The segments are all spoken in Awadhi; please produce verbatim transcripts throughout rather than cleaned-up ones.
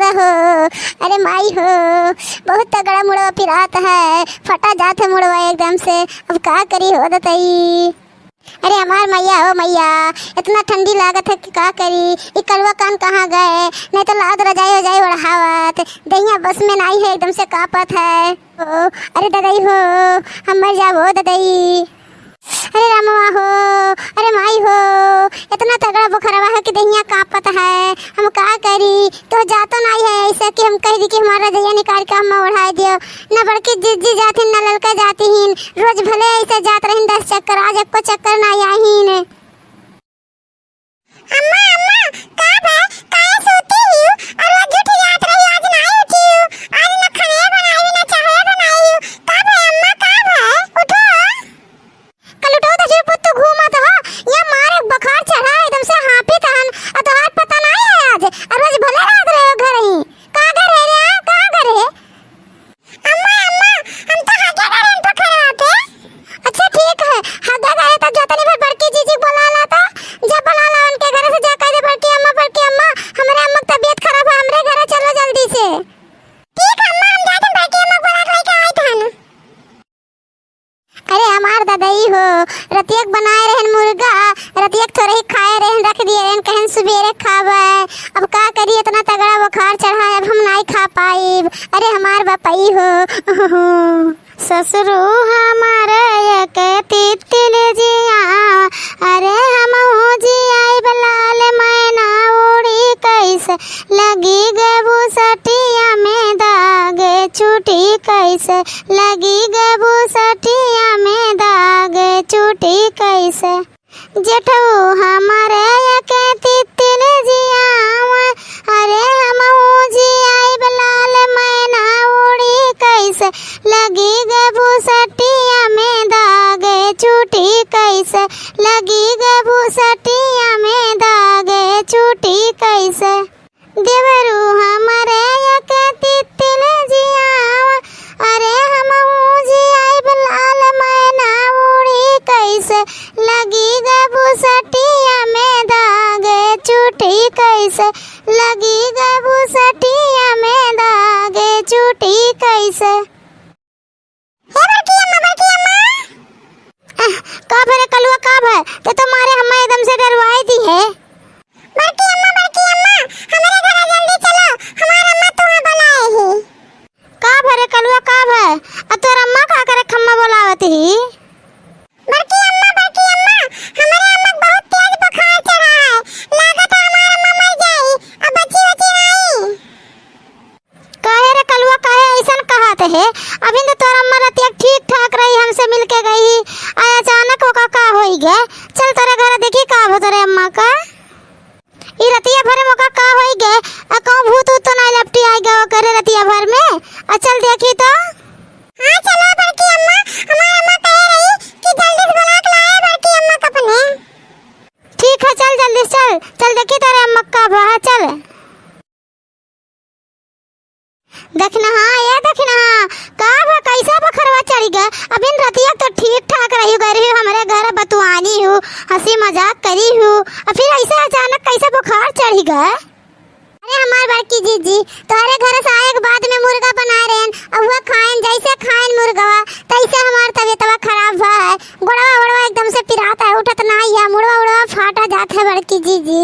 हो, अरे माई हो, बहुत तगड़ा मुड़वा पिरात है, फटा जात है मुड़वा एकदम से। अब का करी हो दतई? अरे हमार मैया हो मैया, इतना ठंडी लागत है कि का करी। ई कलुआ कान कहाँ गए? नहीं तो लाद रजाई हो जाई ओढ़ावत। दहिया बस में नाई है, एकदम से कांपत है। ओ, अरे ददई हो, हम मर जाबो ददई। अरे रामवा हो, अरे माई हो, इतना तगड़ा बुखरवा है कि दहिया कांपत है। हम का करी? तो जातो नाई है ऐसे कि हम कह दी कि हमार रजइया निकाल के हमें ओढ़ाए दियो। ना बड़की जिज्जी जाती, ना ललका जाती हीन। रोज भले ऐसे जात रहीन दस चक्कर, आज एको चक्कर नाई आहीन। अम्मा, अम्मा, का भय? काहे सूती हियू? और रोज उठ जात रही, आज नाई उठी हू। आज ना खाए बनाई, ना चाहे बनाई हू। का भय अम्मा, का भय? उठो। कलुटो तो जो पुत तू घूमत हो, या मारे बुखार चढ़ा, एकदम से हाँफी तहन, और तोहार पता नाई है आज, और रोज भले रहत रहे हो घर ही। का घर है रे, हाँ? का घर है? अम्मा, अम्मा, हम तो हगे करे हैं पोखरवा पे। अच्छा ठीक है, हगे करे तब जा तनी भर बड़की जीजी के बोला ला तो, जा बोला ला उनके घर से, जा कह दे बड़की अम्मा, बड़की अम्मा, हमरे अम्मा की तबीयत खराब है, हमरे घर चलो जल्दी से। ठीक है अम्मा, हम जाते हैं बड़की अम्मा को बोला के लेके आए थान। अरे हमार ददई हो, रतियक बनाए रहन मुर्गा, रतियक थोड़े ही खाए रहन, रख दिए रहन, कहन सुबेरे खाबे। अब का करी, इतना तगड़ा बुखार चढ़ा है, अब हम नाई खा पाइब। अरे हमार बपई हो। ससुरू हमार एक तितिल जिया, अरे हमहू जियाइब लाल मैना उड़ी कैसे, लगी गबू सटिया में दाग, छूटी कैसे, लगी गबू सटिया में दाग, छूटी कैसे। जेठऊ हमरे एक तितिल जियावा, अरे हमहू जियाइब लाल मैना उड़ी कैसे, लगी गबू सटिया में दाग, छूटी कैसे, लगी गबू सटिया में दाग, छूटी कैसे। देवरू हमरे एक तितिल जियावा, अरे हमहू जियाइब लाल मैना उड़ी कैसे, लगी गबू सटिया में दाग, छूटी कैसे, लगी गबू सटिया में दाग, छूटी कैसे। हे बड़की अम्मा, बड़की अम्मा। आह, का भरे कलुआ, का भय? ते तो मारे हम्मा एकदम से डरवाए दी है। बड़की अम्मा, बड़की अम्मा, हमरे घरे जल्दी चलो, हमार अम्मा तुम्हें बुलाए ही। का भरे कलुआ, का भय? आ तोर अम्मा का करे खम्मा बोलावत ही? बड़की अम्मा, बड़की अम्मा, हमरे अम्मा के बहुत तेज बुखार चढ़ा है, लागत है हमार अम्मा मर जाई, अब बची बची नहीं। काहे रे कलुआ, काहे अइसन कहत हे? अभी तो तोर अम्मा रतिया ठीक ठाक रही, हमसे मिलके गई, आ अचानक ओका का होई गे? चल तोरे घर देखी का भो तोरे अम्मा का। ई रतिया भर में ओका का होई गे? आ कहूँ भूत ऊत तो नाई लपटी आई गे ओकरे रतिया भर में? आ चल देखी तो। हाँ चलो बड़की अम्मा, हमार अम्मा कहे रही कि जल्दी से बुला के लाए बड़की अम्मा के अपने। ठीक है चल जल्दी से चल, चल देखी तोरे अम्मा का भो, हाँ चल। दखिनहा, ए दखिनहा, का भा, कइसे बुखरवा चढ़ि गे? अबिन रतिया तो ठीक ठाक रही, गई रही हमरे घर बतुआनी हू, हँसी मजाक करी हू, अउ फिर अइसे अचानक कइसे बुखार चढ़ि गे? अरे हमार बड़की जीजी, तोहरे घर से आए के बाद में मुर्गा बनाए रहेन, अउ वह खाएन, जइसे खाएन मुर्गवा, तइसे हमार तबियतवा खराब हुआ है, गोड़वा वोड़वा एकदम से पिरात है, उठत नाहीं है, मुड़वा उड़वा फाटा जात है बड़की जीजी।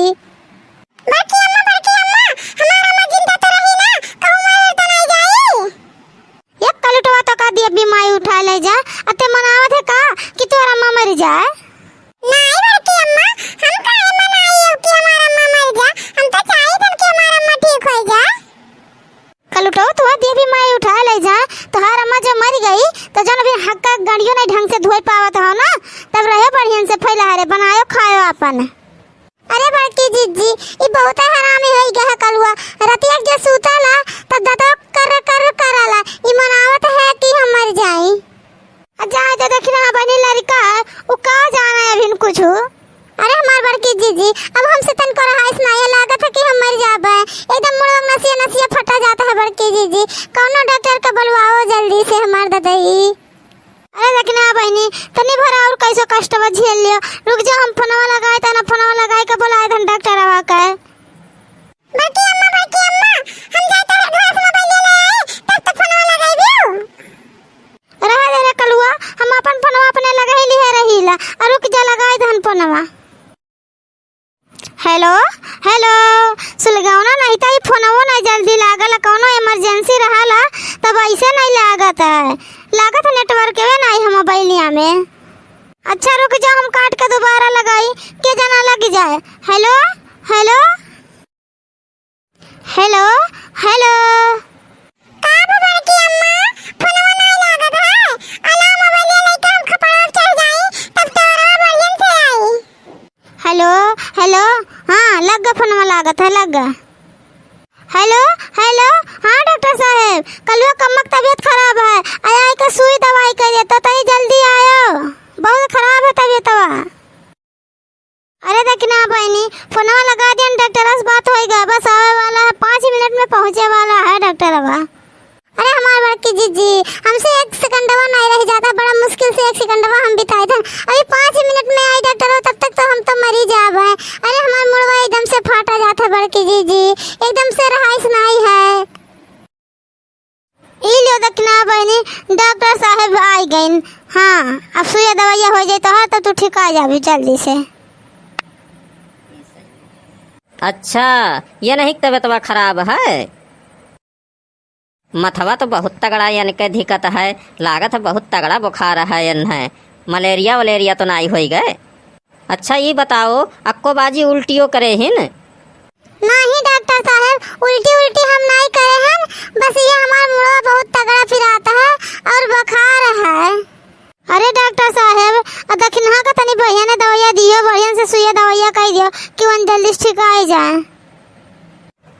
बड़की अम्मा, बड़की अम्मा, हमार अम्मा जिंदा तो रही ना, कहूँ मर तो नाहीं जाई? ये कलुटवा तो का दिया बीमारी उठा ले जा, अते मनावत है का कि तोर अम्मा मर जाए? नाहीं बड़की अम्मा, हम काहे मनाई हो कि हमार अम्मा मर जाए? हम तो चाहित हन कि हमार अम्मा ठीक हो जाए। कलुटवा तो दिया बीमारी उठा ले जाए, तोहार अम्मा जब मर गई, तो जौन अभी हक्का गड़ियो नाहीं ढंग से धोए पावत हो ना, तब रहे बढ़ियन से फैला हरे, बनायो खायो आपन। अरे बड़की जिज्जी, ई बहुते हरामी होई गए है कलुआ। रतिया के जे सूतेला, त दतवा कर कर करला। ई मनावत है कि हम मर जाई। आ जाए दे, देखी ना बनी लड़का है, उ का जाने अभिन कुछ। अरे हमार बड़की जिज्जी, अब हमसे तनको रहाइश नाहीं लागत है कि हम मर जाबे। एकदम मुड़वा नसिया नसिया फटा जात है बड़की जिज्जी। कौनो डॉक्टर का बुलवाओ जल्दी से हमार ददई। अरे लेकिन हाँ बहिनी, तनी भर और कैसो कष्टवा झेल लियो। रुक जा, हम फोनवा लगाए, तना फोनवा लगाए के बोलाए थन डॉक्टरवा के। बड़की अम्मा, बड़की अम्मा, हम फोनवो नाहीं जल्दी लागल, कौनो emergency रहल ह, तब ऐसे नाहीं लागत है। लागत है networkवे नाहीं है मोबाइलिया में। अच्छा रुक जाओ, हम काट के दोबारा लगाई, के जाने लग जाए। Hello, hello, hello, hello। का बा बड़की अम्मा, फोनवा नाहीं लागत है? अला मोबाइलिया लेके हम खपड़वा चढ़ जाई, तब टावरवा बढ़िया से आई। Hello, hello, हाँ, लग गा फोनवा लागत है, लग गा। Hello, hello, हाँ डॉक्टर साहेब, कलुआ कम्मा क तबियत खराब है, आया के सुई दवाई कइ देता, तनी जल्दी आयो, बहुत खराब है तबियतवा। अरे दखिनहा बहिनी, फोनवा लगा दियन, डॉक्टरवा से बात होइ गा, बस आवे वाला है, पाँच मिनट में पहुँचे वाला है डॉक्टरवा। अरे हमार बड़की जीजी, हमसे एक सेकंडवा नाहीं रहि जात है, बड़ा मुश्किल से एक सेकंडवा हम बिताइत है। अभी पाँच मिनट में आई डॉक्टरवा, तब तक तो हम तो मरी जाब है। अरे हमार मुड़वा एकदम से फाटा जात है बड़की जीजी, एकदम से रहाइस नाहीं है। ई लो दखिनहा बहिनी, डॉक्टर साहेब आइ गइन। हाँ, अब सुइया दवाइया होइ जाई तोहार, तब तू ठिकाइ जाबी जल्दी से। अच्छा, यनहीं क तबियतवा खराब है? मथवा तो बहुत तगड़ा यनके धिकत है, लागत है बहुत तगड़ा बुखार है यन्है। मलेरिया वलेरिया तो नाहीं होइ गए? अच्छा, ई बताओ, अक्को बाजी उल्टियो करे हिन? नाहीं डॉक्टर साहेब, उल्टी उल्टी हम नाहीं करे हन, बस ये हमार मुड़वा बहुत तगड़ा पिरात है और बुखार है। अरे डॉक्टर साहेब, आ दखिनहा का तनी बढ़िया ने दवाइया दियो, बढ़िया से सुइया दवाइया कइ दियो कि वन जल्दी से ठिकाइ जाए।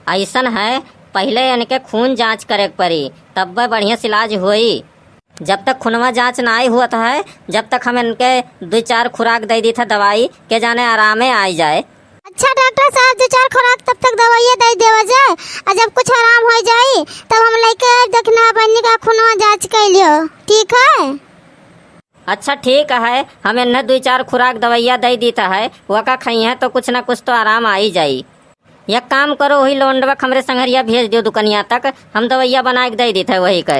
अइसन है, पहिले इनके खून जाँच करे के पड़ी, तब्बे बढ़िया से इलाज होई। जब तक खूनवा जाँच नाहीं होत है, जब तक हम इनके दुइ चार खुराक दइ दीत है दवाई, के जाने आरामे आइ जाए। अच्छा डॉक्टर साहब, दुइ चार खुराक तब तक दवाइया दइ देवा जाए, और जब कुछ आराम होइ जाई, तब हम लइके आइब, दखिनहा बहिनी का खूनवा जाँच कइ लियो, ठीक है? अच्छा ठीक है, हम इन्हें दुइ चार खुराक दवाइया दइ दीत है, वका खइहें तो कुछ ना कुछ तो आराम आइ जाई। एक काम करो, वही लौंडवा के हमरे संघरिया भेज दियो दुकनिया तक, हम दवाइया बनाइ के दइ दीत है वही के।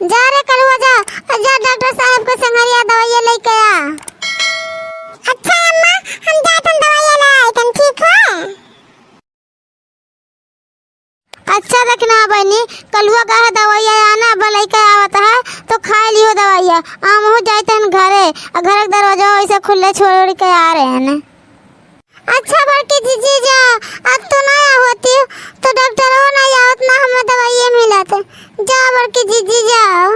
जा रे कलुआ जा, और जा डॉक्टर साहब के संघरिया दवाइया लइके आ। अच्छा अम्मा, हम जात हन दवाइया ले आइत हन, ठीक है? अच्छा दखिनहा बहिनी, कलुआ कहा दवाइया आना, अब लइके आवत है, तो खाइ लियो दवाइया। हमहूँ जाइत हन घरे, आ घर के दरवाजा वइसे खुल्ले छोड़ि के आ रहे हन। अच्छा बड़की जीजी जाओ, अब तू नाहीं होती तो डॉक्टरवा नाहीं आवत, ना हमें दवाइये मिलत। जाओ बड़की जीजी जाओ।